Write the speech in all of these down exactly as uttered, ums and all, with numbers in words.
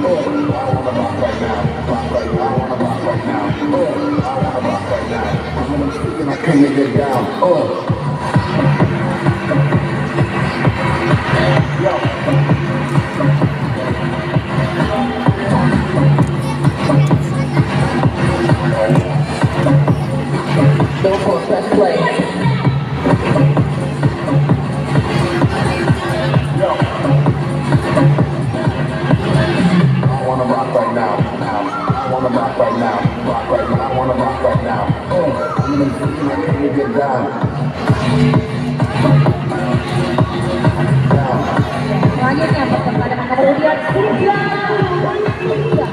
I wanna rock right now, rock right now, I wanna rock right now. Oh, I wanna rock right now. I'm gonna speak and I can't get down. Oh. Yo. Don't force that play. Yo. I wanna rock right now. Now. I wanna rock right now. Rock right now. I wanna rock right now. Oh, I'm gonna, I'm gonna get down. Down. Selanjutnya, pertempatan nomor urut sembilan puluh tiga.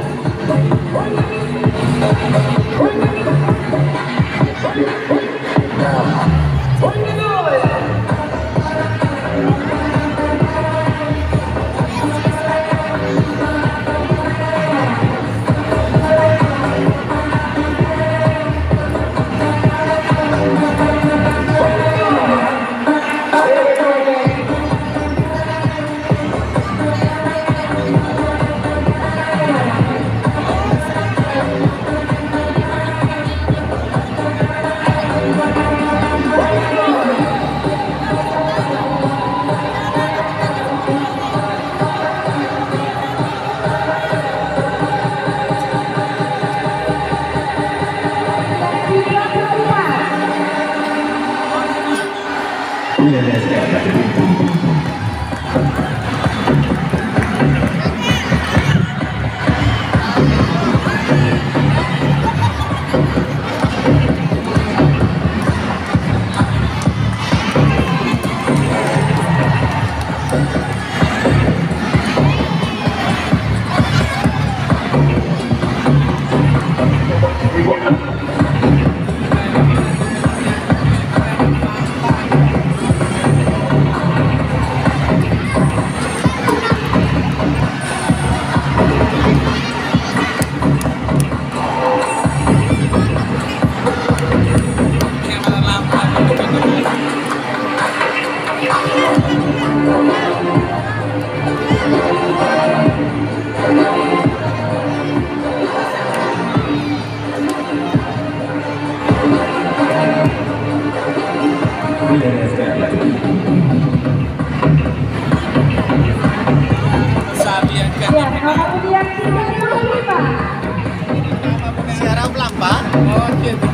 Ya, nomor undian sembilan puluh lima. Siaran pelan, Pak. Oh, gitu.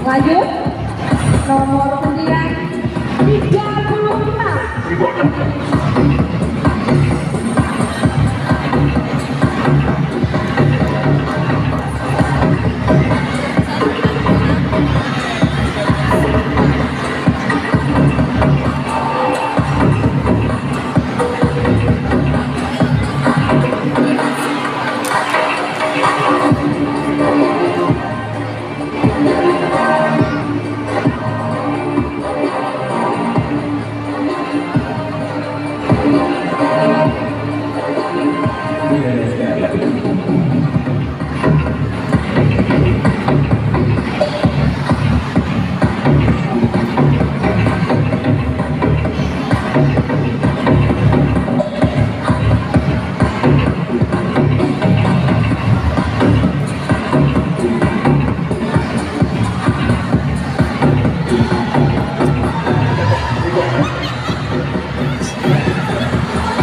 Lanjut, nomor undian tiga puluh lima.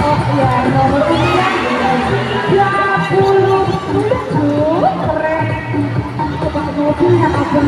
Oh iya, nomor undian tiga puluh tujuh. Keren. Coba mobilnya apa?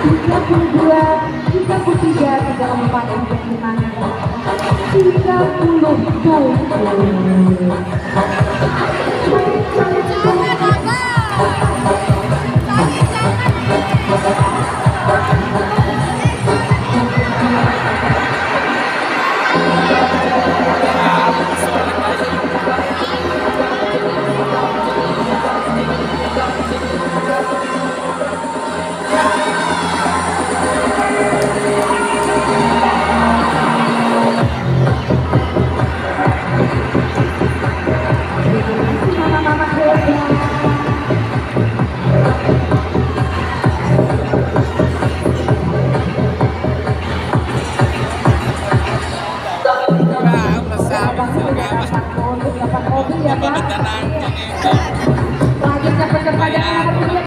Tiga puluh dua, tiga puluh tiga, tiga puluh empat untuk Jepang. Tiga puluh tujuh.